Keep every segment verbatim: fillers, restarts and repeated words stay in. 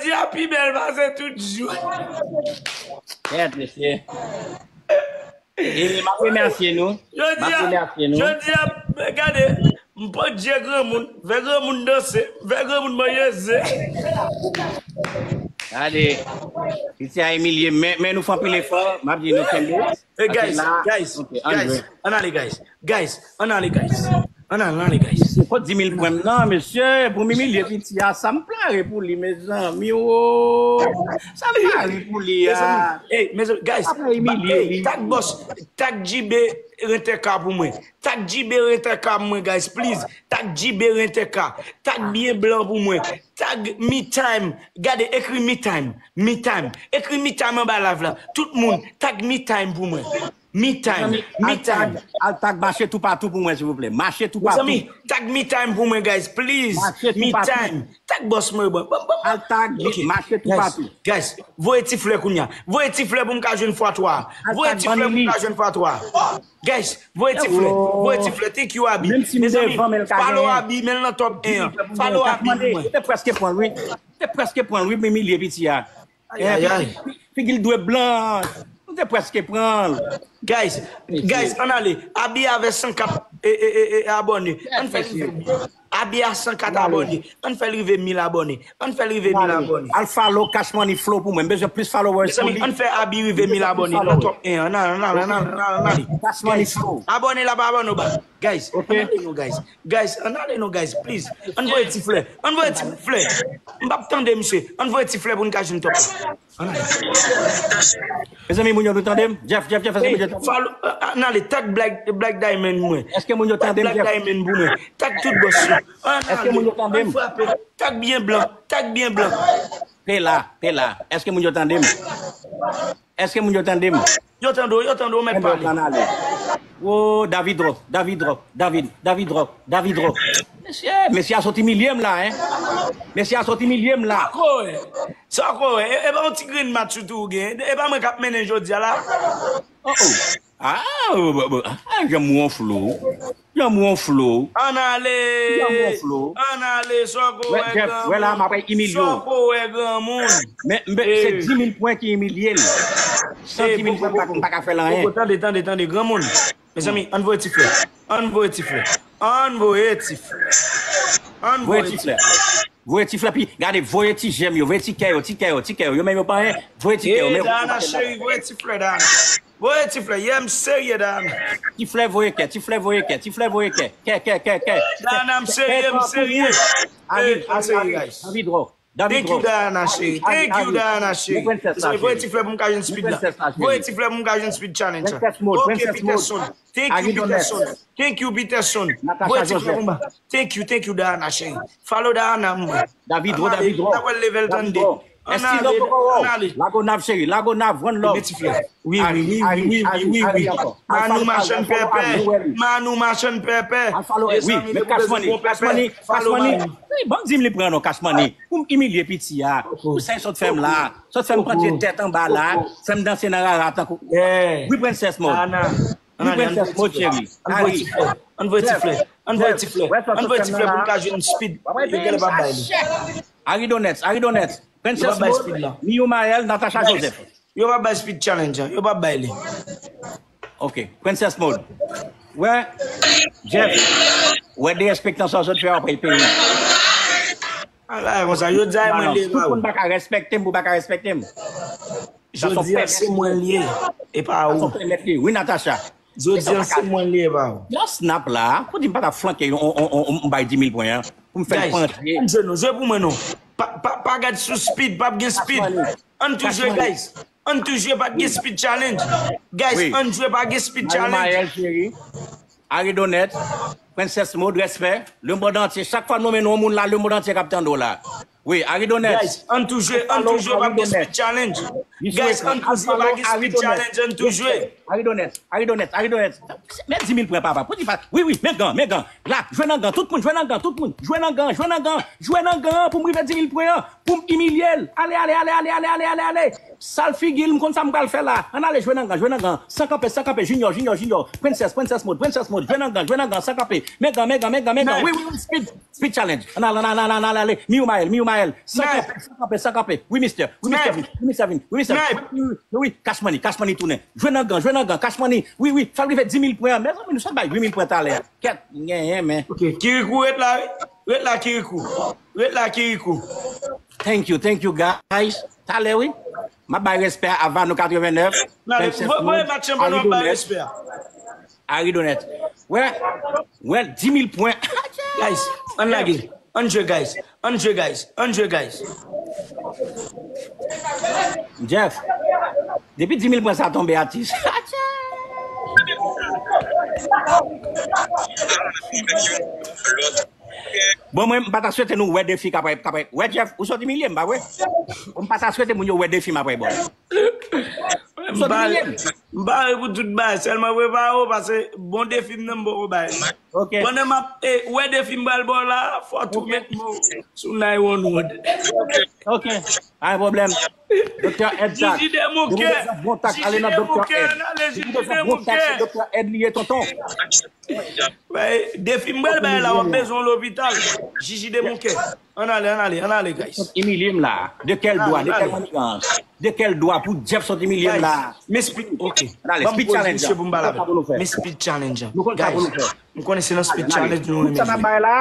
Jodi a pi bèl pase tout jou. Kèt, mesye. E m ap remèsye nou. M ap Jodi a, remèsye nou. jodi a, gade, m pot je granmoun, fè granmoun danse, fè granmoun manje ze. Gade. Piti a imilye, men, men nou fè anpil efò. M ap di nou kenbe. Hey guys, guys, guys, ann ale guys, guys, ann ale guys, ann ale guys. Kot di mil pwen m nan, mesye, pou m imilye piti a, sa m plare pou li, mezanmi, o. Sa m plare pou li a. Hey, mezanmi, guys, Apa imilye li? Tag boss, tag J B Rentèka pou mwen. Tag J B Rentèka mwen, guys, please. Tag J B Rentèka. Tag byen blan pou mwen. Tag me time. Gade, ekri me time. Me time. Ekri me time anba live la. Tout moun, tag me time pou mwen. Me time. Me time. Al tag mache toupatou pou mwen, silvouplè. Mache toupatou. Mezanmi, tag me time pou mwen, guys, please. Mache Me toupatou. Time. Tag boss mwen, bon. Bon, bon, bon. Al tag Ok. mache toupatou. Guys, voye ti flè kounye a. Voye ti flè pou m ka jwenn fwa twa. Voye ti flè pou m ka jwenn fwa twa. Guys, voye ti flè. Voye ti flè. Thank you, Abi. Menm si m devan, men l ka Follow genyen. Abi, men l nan top en an. Follow Abi pou mwen. Ou te prèske pran l, wi. Ou te prèske pran l, wi, men imilye piti a. Ay, ay, ay. Figi l dwe blan. Ou te prèske pran l. Guys, guys, ann ale. Abi avè san kat e, e, e, e, abòne. Ann fè l rive. Abi a san kat abòne. Ann fè l rive mil abòne. Ann fè l rive mil abòne. Al follow Cash Money Flow pou mwen. M bezwen plis followers pou Mezanmi, li. Ann fè Abi rive mil abòne. Nan top en an. Ann ale, ann ale, ann ale, ann ale. Cash Money Flow. Abòne la pa abòne ou ba. Guys, Ok. Ann ale nou, guys. Guys, ann ale nou, guys, please. Ann voye ti flè. Ann voye ti flè. M p ap tande, misye. Ann voye ti flè pou n ka jwenn top la. Ann ale. Mezanmi, moun yo, nou tande m? Jeff, Jeff, Jeff, èske moun yo tande m? Follow, uh, ann ale, tag Black, Black Diamond mwen. Èske moun yo tande m, Black Jeff? Diamond pou mwen. Tag tout boss yo. Ann ale. Èske moun yo tande m? Ann frape. Tag byen blan. Tag byen blan. Te la, te la. Èske moun yo tande m? Èske moun yo tande m? Yo tande w, yo tande w, mèt pale. Ann ale. Oh, David Rock, David Rock, David, David Rock, David Rock. Mesye, mesye a sot imilye m la, hein. Mesye a sot imilye m la. Sa w kwè? Sa w kwè? E, e pa yon ti grenn match ou tou ou gen? E pa mwen k ap mennen jodi a la? Oh, oh. Ah, oh, oh, oh. Ah, janm wonfle w. Janm wonfle w. Ann ale. Janm wonfle w. Ann ale, sa w kwè, Wè, Jeff, wè la, m ap imilye w. Sa w kwè, granmoun. Men, men, se dis mil pwen ki imilye l. San dis mil pwen, m pa, m pa ka fè l anyen. Poko, tande, tande, tande, granmoun. Mezanmi, ann voye ti flè. Ann voye ti flè. Ann voye ti flè. Ann Voye ti flè. Voye ti flè, pi, gade, voye ti jèm yo, voye ti kè yo, ti kè yo, ti kè yo. Yo menm yo pa anyen, voye ti kè yo. Hey, Men Dana cheri, voye ti flè, Dana. Voye ti flè, yeah, m serye, Dana. Ti flè voye kè, ti flè voye kè, ti flè voye kè. Kè, kè, kè, kè. Dana, m serye, m serye. David, Hey, m serye, David, guys. David Rock. David Thank you, Rock. Dana cheri. Thank you, Dana cheri. Princess la, Voye cheri. Ti Flè pou m ka jwenn speed la. Princess la, cheri. Voye Ti Flè pou m ka jwenn speed challenge la. Princess mode, Ok, Princess mode. Peterson. Thank you, Aridonet. Peterson. Thank you, Peterson. Natasha Voye Ti Flè Joseph. Pou m ba. Thank you, thank you, Dana cheri. Follow Dana, mwen. David Rock, David Rock. Ann ale, level tande. Ann Estilo ale, Kokoro. Ann ale. Lagonav cheri, Lagonav, one love. Meti Flè. Wi, wi, wi, wi, wi, wi, wi. Manou machann pèpè. Manou machann pèpè. Al follow, wi, men Cash Money, Cash Money. Wi, ban m di m li pran non, Cash Money. Pou m imilye piti a. Pou sa sot fè m la. Sot fè m pran tèt anba la. Fè m danse nan rara tankou. Wi, Princess Mode. Wi, Princess Mode cheri. Ari. Ann voye Ti Flè. Ann voye Ti Flè. Ann voye Ti Flè pou m ka jwenn speed. Yo genlè pa bay li. Aridonet, Aridonet. Princess Mode, Miou Maël, Natasha Joseph. Yo pa bay speed challenge an. Yo pa bay li. Ok, Princess Mode. Wè, Jeff, wè derespektan sa w sot fè, w ap peye. Ala konsa, yo di ay mwen li e pa Tout ou. Moun pa ka respekte m, pou pa ka respekte m. Jodi a se mwen li e, e pa ou. Wi, Natasha. Jodi a se mwen li e, e pa ou. Lè snap la, pou di m pa ta flanke yon, yon, yon, yon, yon bay dis mil pwen an, pou m fè l pantre. Ann jwe non, jwe pou mwen non. Pa, pa, pa gad sou speed, p ap gen speed. Ann tou jwe, guys. Ann tou jwe, pa t gen speed challenge. Guys, ann jwe, pa gen speed challenge. Maël cheri, Aridonet, Princess Mode, respè. Lemonn antye, chak fwa nou nonmen yon moun la, lemonn antye k ap tande w la. Wi, Aridonet. Guys, ann tou jwe, ann tou jwe, p ap gen speed challenge. Guys, ann tou jwe, pa gen speed challenge, ann tou jwe. Ari Donès, Ari Donès, Ari Donès. Men di mil pwen, papa. Pou di pa. Wi, wi, men gan, men gan. La, jwe nan gan, tout moun, jwe nan gan, tout moun. Jwe nan gan, jwe nan gan, jwe nan gan pou m rive di mil pwen an, pou m imilye l. Ale, ale, ale. Sal figi l, m konn sa m pral fè la. Ann ale, jwe nan gan, jwe nan gan. San kanpe, san kanpe, Junior, Junior, Junior. Princess, Princess Mode, Princess Mode. Jwe nan gan, jwe nan gan, san kanpe. Men gan, men gan, men gan, men gan. Wi, wi, wi, speed. Speed challenge. Ann ale, ann ale, ann ale, ann ale. Miou Mael, Miou Mael. San kanpe, san kanpe, san kanpe. Wi, mister. Wi, mister Vin. Wi, mister Vin. Wi, mister Vin. Wi, wi, wi, wi. Cash Money, Cash Money tounen. Jwe nan gan, jwe nan gan, Cash Money. Wi, wi. Fè l rive di mil pwen an. Mezanmi, nou sot bay uit mil pwen talè. Kèt, m genyen, men. Ok, Kirikou ret la, wi. Ret la, Kirikou. Ret la, Kirikou. Thank you, thank you, guys. Talè, wi. M ap bay respè a Vanou katrevennnèf. Voye match an pou nou bay respè a. Ari Donèt. Wè, wè, di mil pwen. Guys, ann lage. Ann jwe, guys. Ann jwe, guys. Ann jwe, guys. Jeff, depi di mil pwen sa tonbe, atis. Bon, mwen, m pa ta swete nou wè defi k ap, k ap, wè, Jeff, ou sot imilye m, pa vre? M pa ta swete moun yo wè defi m ap bay bòl. M pare, m pare pou tout bagay, sèlman prepare w, paske bon defi m nan m poko bay. Ok. Pandan m ap, eh, wè defi m pral ba w la, fò w tou met mo sou nine one one. Ok, pa gen pwoblèm. Doktè Ed Jack. Jiji Demonkè. Jiji Demonkè, ann ale, Jiji Demonkè. Doktè Ed li ye, tonton. Bay, defi m pral bay la, w ap bezwen lopital. Jiji Demonkè. Ann ale, ann ale, ann ale, guys. Imilye m la. De kèl dwa, de kèl manigans? De kèl dwa pou Jeff sot imilye m la? Men speed, ok. Ann ale, speed challenge. Men speed challenge. Nou konn sa pou nou fè. M konnen se nan speed challenge nou renmen jwe.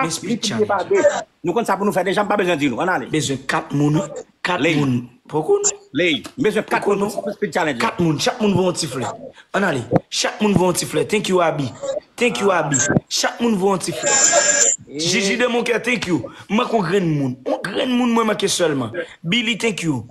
Men speed challenge. Nou konn sa pou nou fè deja, m pa bezwen di nou. Ann ale. Bezwen kat moun, wi. Kat moun. Poko non. Ley. M bezwen kat moun pou speed challenge. Kat moun. Chak moun voye yon ti flè. Ann ale. Chak moun voye yon ti flè. Thank you, Abi. Thank you, Abi. Chak moun voye yon ti flè. Jiji Demonkè, thank you. M manke yon grenn moun. Yon grenn moun mwen manke sèlman. Billy, thank you.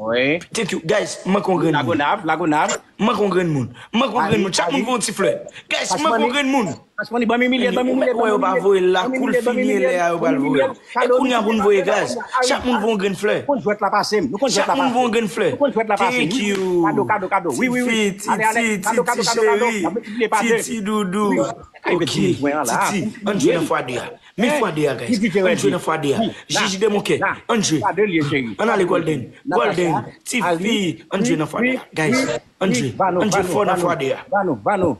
Thank you. Guys, m manke yon grenn moun. Lagonav, Lagonav. M manke yon grenn moun. M manke yon grenn moun. Chak moun voye yon ti flè. Guys, m manke yon grenn moun. Cash Money, ban m imilye, ban m imilye, ban m imilye. Wè, yo pa voye l la, kou l fini, e lè a yo pral voye l. E kounye a pou n voye, guys. Chak moun voye yon grenn flè. Chak moun voye yon grenn flè. Thank you. Kado, kado, kado. Wi, wi, wi. Titi, Titi cheri. Titi doudou. Ok, Titi, ann jwe nan fwa de a. Men fwa de a, guys. Ann jwe nan fwa de a. Jiji Demonkè, ann jwe. Ann ale, Golden. Golden, ti fi, ann jwe nan fwa de a, guys. Ann jwe, ann jwe fò nan fwa de a.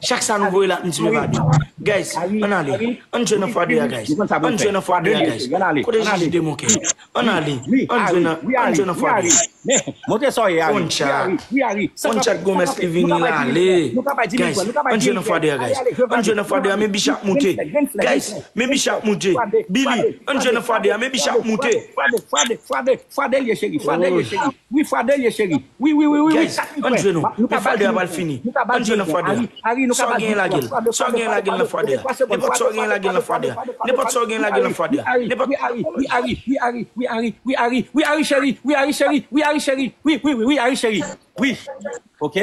Chak sa nou voye la, m di men pa di. Guys, ann ale. Ann jwe nan fwa de a, guys. Ann jwe nan fwa de a, guys. Kote Jiji Demonkè? Ann ale. Ann jwe nan, ann jwe nan fwa de a. Montre sa w ye, Ari. Oncha. Oncha Gomez li vini la, ale. Guys, ann jwe nan fwa de a, guys. Ann jwe nan fwa de a, men bicha ap moute. Guys, men bicha ap moute. Billy, ann jwe nan fwa de a, men bicha ap moute. Fwa de, fwa de, fwa de, fwa de l ye, cheri. Fwa de l ye, cheri. Wi, fwa de l ye, cheri. Wi, wi, wi, wi, wi. Guys, ann jwe non. Men fwa de a pral fini. Ann jwe nan fwa de a. Sa w genyen lage l. Sa w genyen lage l nan fwa de a. Nenpòt sa w genyen lage l nan fwa de a. Nenpòt sa w genyen lage l nan fwa de a. Nenpòt. Wi, Ari, wi, Ari, wi, Ari, wi, Ari, wi, Ari, wi, Ari, cheri. Wi, wi, wi, wi, Ari, cheri. Wi, wi, wi, wi, Ari, cheri. Wi. Ok.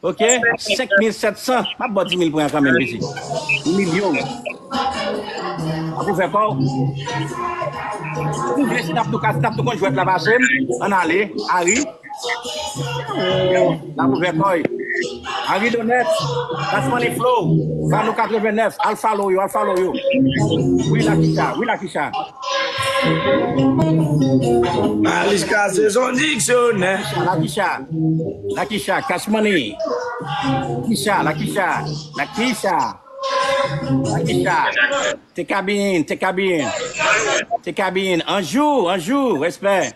Ok. Senk mil sèt san. M ap ba w di mil pwen an kanmenm, pitit. Yon milyon. Ap ouvè kò w. Ou vle si n ap tou ka, si n ap tou konn jwèt la pase m. Ann ale. Ari. L ap ouvè kò l. Ari Donèt. Cash Money Flow. Vanou katrevennnèf. Al follow yo, al follow yo. Wi, Lakisha. Wi, Lakisha. Mariska se son diksyonè. Lakisha. Lakisha, Cash Money. Kisha, Lakisha. Lakisha. Lakisha. Te kabin, te kabin. Te kabin. Anjou, Anjou, respè.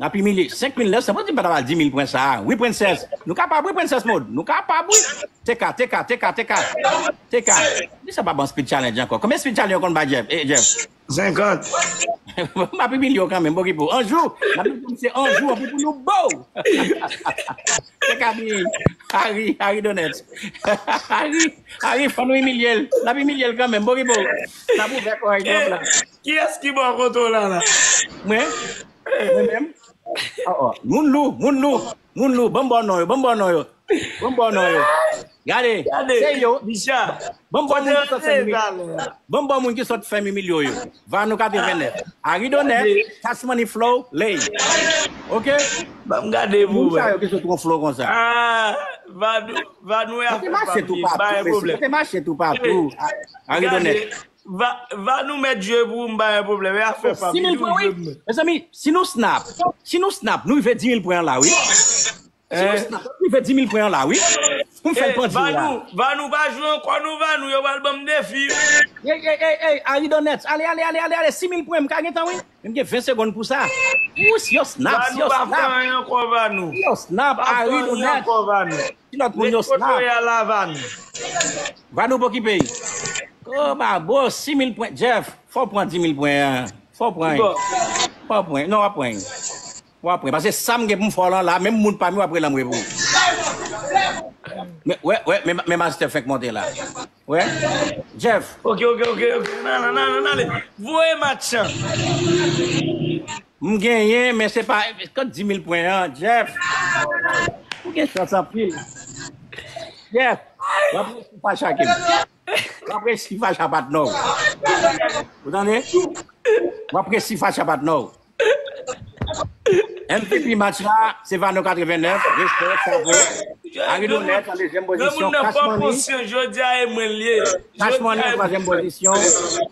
N ap imilye. Senk mil nèf san, pou di m pa ta ba l di mil pwen sa a. Wi, Princess. Nou kapab, wi, Princess Mode. Nou kapab, wi. T K, T K, T K, T K. T K. Di sa pa ban speed challenge ankò. Konbyen speed challenge yo konn bay Jeff? Eh, Jeff. Senkant. M ap imilye w kanmenm, okipe w. Anjou. M ap imilye w, se Anjou, anpil pou nou, bow. T K, Ari, Ari Donèt. Ari, Ari, fò nou imilye l. N ap imilye l kanmenm, okipe w. N ap ouvè kò ak Jeff la. Kiyès ki bò kote w la, la? Mwen? Mwen menm? Oh, oh. Moun lou, moun lou, moun lou. Ban m ba w non yo, ban m ba w non yo. Ban m ba w non yo. Gade, gade, se yo. Bicha, ban m ba moun ki sot fè mil. Ban m ba moun ki sot fè mil milyon yo. Vanou katrevennnèf. Aridonet, Cash Money Flow, Ley. Ok? Ban m gade pou wè. Moun sa yo ki sot yon flow konsa. Ah, Vanou, Vanou e afè pa m li, pa yon pwoblèm. Yo te mache tou patou. Aridonet. Vanou mèt jwe pou m, pa yon pwoblèm. E afè pa m li, tou jwe pou mwen. Mezanmi, si nou snap, si nou snap, nou rive di mil pwen an la, wi. Si nou snap, nou rive di mil pwen an la, wi. Pou m fè l pran di la. Vanou, Vanou pa jwe ankò non, Vanou, yo pral ban m defi. Ey, ey, ey, ey, Aridonet, ale, ale, ale, ale, ale, sis mil pwen, m ka gentan, wi. Men m gen ven segonn pou sa. Ou, si yo snap, si yo snap. Vanou pa fè anyen ankò, Vanou. Si yo snap, Aridonet. Kilòt moun yo snap. Ret kote w ye a la, Vanou. Vanou poko peye. Oh, babo, sis mil pwen. Jeff, fò w pran di mil pwen an. Fò w pran. Fò w pran. Non, w ap pran. W ap pran. Paske sa m gen pou m fè w lan la, menm moun pa m yo ap rele anmwe pou ou. Men, wè, wè, men, men Master fenk monte la. Wè. Jeff. Ok, ok, ok, ok. Nan, nan, nan, nan, ale. Voye match lan. M genyen, men se pa. Kot di mil pwen an, Jeff? Ou gen chans anpil. Jeff, w ap resi fache ak m. W ap resi fache ak patnè w. Ou tande? W ap resi fache ak patnè w. M V P match la, se Vanou katrevennnèf, respè, chapo. Aridonet an dezyèm pozisyon, Cash Money. Cash Money an twazyèm pozisyon.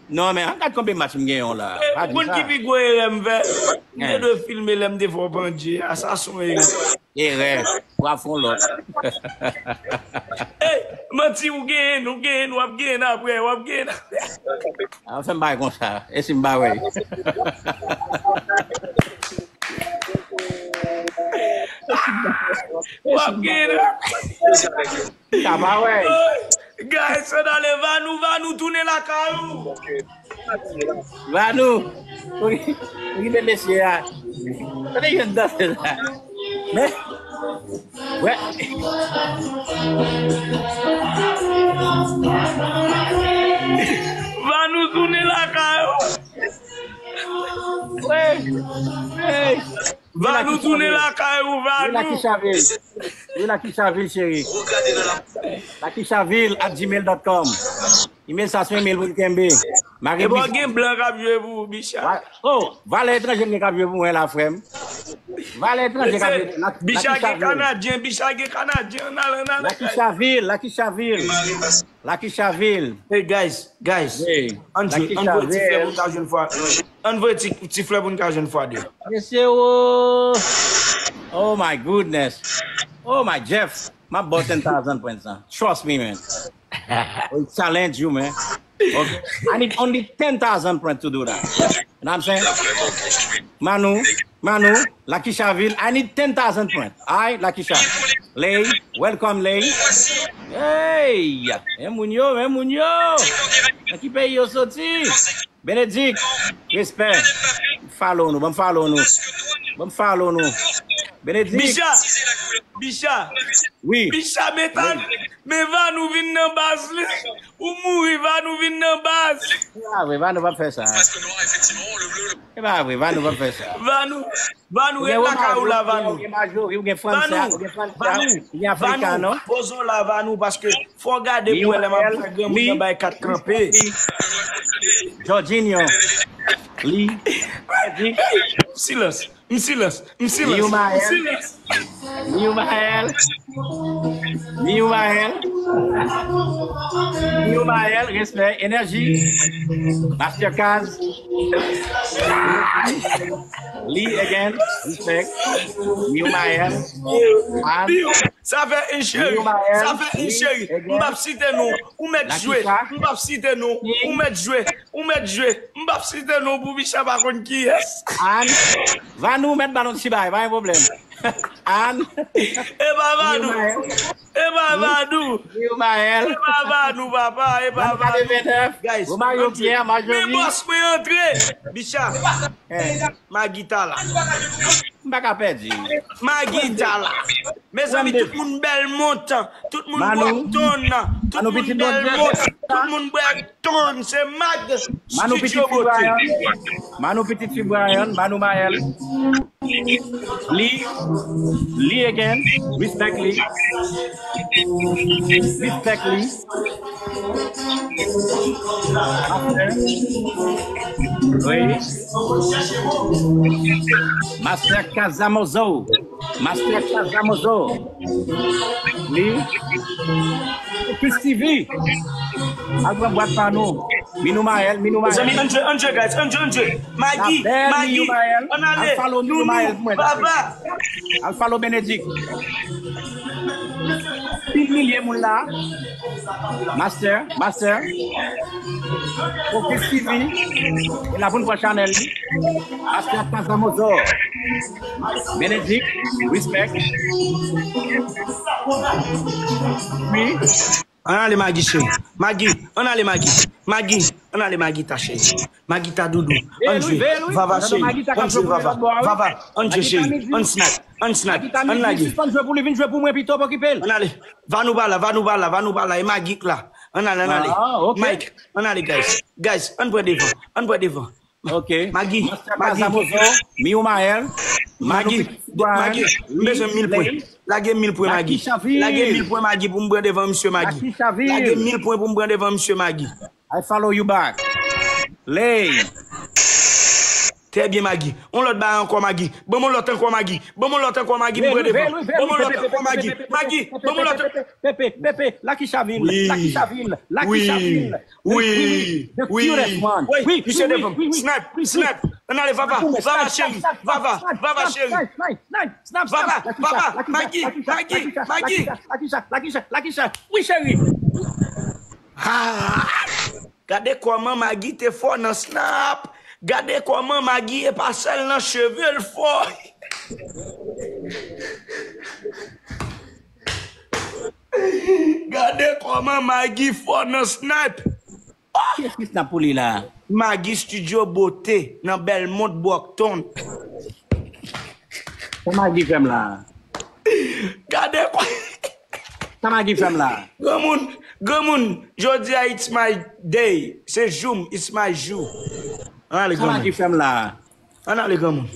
Non, men, an gad konbyen match m genyen la. Pa di sa. Moun ki pi gwo erè m fè, m te dwe filme lè m te fè w pandye a, sa se yon erè. Erè, w ap fè yon lòt. Ey, manti, ou genyen, ou genyen, w ap genyen apre, w ap genyen apre. A fè m bay konsa. E si m pa wè? W ap genyen apre. M ka pa wè. Guys, ann ale, Vanou, Vanou, tounen lakay ou. Vanou, ou ki, ou ki te mesye a. Tande jan danse la. Men, wè. Vanou tounen lakay ou. Wè. Hey. Vanou tounen lakay ou, Vanou. Wi, Lakisha Ville. Wi, Lakisha Ville, cheri. Lakisha Ville at gmail dot com. Email sa se yon email pou l kenbe. Epa gen blan k ap jwe pou ou, Bicha. Oh, valè etranje m gen k ap jwe pou mwen la, frè m. Valè etranje k ap jwe. Bicha gen Kanadyen, Bicha gen Kanadyen. Lakisha Ville, Lakisha Ville. Lakisha Ville. Hey, guys, guys. Ann jwe, ann voye ti flè pou n ka jwenn fwa. Ann voye ti, ti flè pou n ka jwenn fwa de. Mesye, oh. Oh my goodness. Oh my Jeff. M ap ba w ten thousand points, huh? Trust me, man. I challenge you, man. Okay. I need only ten thousand points to do that. You know what I'm saying? Manu, Manu, Lakisha Ville, I need ten thousand points. Alright, Lakisha. Ley, welcome, Ley. Hey, men moun yo, men moun yo. Nan ki peyi yo soti? Benedict, respè. Follow nou, ban m follow nou. Ban m follow nou. Benedict. Bicha, Bicha. Wi. Bicha, men tan, men Vanou vin nan baz li. Ou mouri, Vanou vin nan baz. E pa vre, Vanou p ap fè sa. E pa vre, Vanou p ap fè sa. Vanou, Vanou ret lakay ou la, Vanou. Ou gen Majori, ou gen Fransa, ou gen Fransa, ou gen Afrika, non? Poze w la, Vanou, paske fò w gade pou wè lè m ap fè granmoun nan bay kat kanpe. Jorginho, li, silans. M silans, m silans, m silans. Miumael. Miumael. Miumael, respect, energy. Master Kaz. Lee again, respect. Miumael. An. Sa fè en cheri. Miumael. Sa fè en cheri. M p ap site non. Ou mèt jwe. M p ap site non. Ou mèt jwe. Ou mèt jwe. M p ap site non pou Bicha pa konn kiyès. Ann. Vanou mèt ba nou ti bagay, pa gen pwoblèm. Ann. E pa Vanou. E pa Vanou. Miumael. E pa Vanou, papa. E pa Vanou. Guys, Romario Pierre, Marjorie. Men bòs mwen antre. Bicha. Magi ta la. M pa ka pèdi. Magi ta la. Mezanmi, tout moun Belmont, tout moun Brockton, tout moun Belmont, tout moun Brockton, se Mag Studio Bote. Manou pitit fi Brian, Manou Maël. Li, li again, respect li. Respect li. Master. Wi. Master Casamozo. Master Casamozo. Li. Focus T V. Al pran bwat pa nou. Minou Maël, Minou Maël. Mezanmi, Andre, Andre, guys, Andre, Andre. Magi, Magi, ann ale. Al follow Minou Maël pou mwen. Vava. Al follow Benedict. Pil milye moun la. Master, Master. Focus T V. E la pou n pran chanèl li. Master Casamozo. Benedict, respect. Wi. Ann ale Magi cheri. Magi, ann ale Magi. Magi, ann ale Magi ta cheri. Magi ta doudou. Andre, Vava cheri. Andre, Vava. Vava, Andre cheri. Ann snipe, ann snipe, ann lage. Sispann jwe pou li, vin jwe pou mwen pito, pa okipe l. Ann ale. Vanou pa la, Vanou pa la, Vanou pa la. E Magi k la. Ann ale, ann ale. Mike, ann ale guys. Guys, ann pran devan, ann pran devan. Ok. Magi, Master Magi. Casamozo, Miou Maël, Magi, Magi, m bezwen mil pwen. Lage mil pwen, Magi. Lage mil pwen, Magi, pou m pran devan misye, Magi. Lage mil pwen pou m pran devan misye, Magi. I follow you back. Lay. Trè byen, Magi. On lòt bagay ankò, Magi. Ban m on lòt ankò, Magi. Ban m on lòt ankò, Magi, pou m pran devan. Ban m on lòt ankò, Magi. Magi, ban m on lòt. Pepe, Pepe, Pepe, Lakishaville, Lakishaville, Lakishaville. Wi, wi, wi. Wi, misye devan m. Snipe, snipe. Ann ale, Vava, Vava cheri. Vava, Vava cheri. Vava, Vava, Magi, Magi, Magi. Lakisha, Lakisha, Lakisha, Lakisha. Wi, cheri. Ah! Gade kòman Magi te fò nan snap. Gade kòman Magi e pa sèl nan cheve l fò. Gade kòman Magi fò nan snipe. Kiyès ki snap pou li la? Magi Studio Bote nan Belmont Brockton. Sa Magi fè m la? Gade kò. Sa Magi fè m la? Granmoun, granmoun, jodi a it's my day. Se jou m, it's my jou. Ann ale, granmoun. Sa Magi fè m la? Ann ale, granmoun.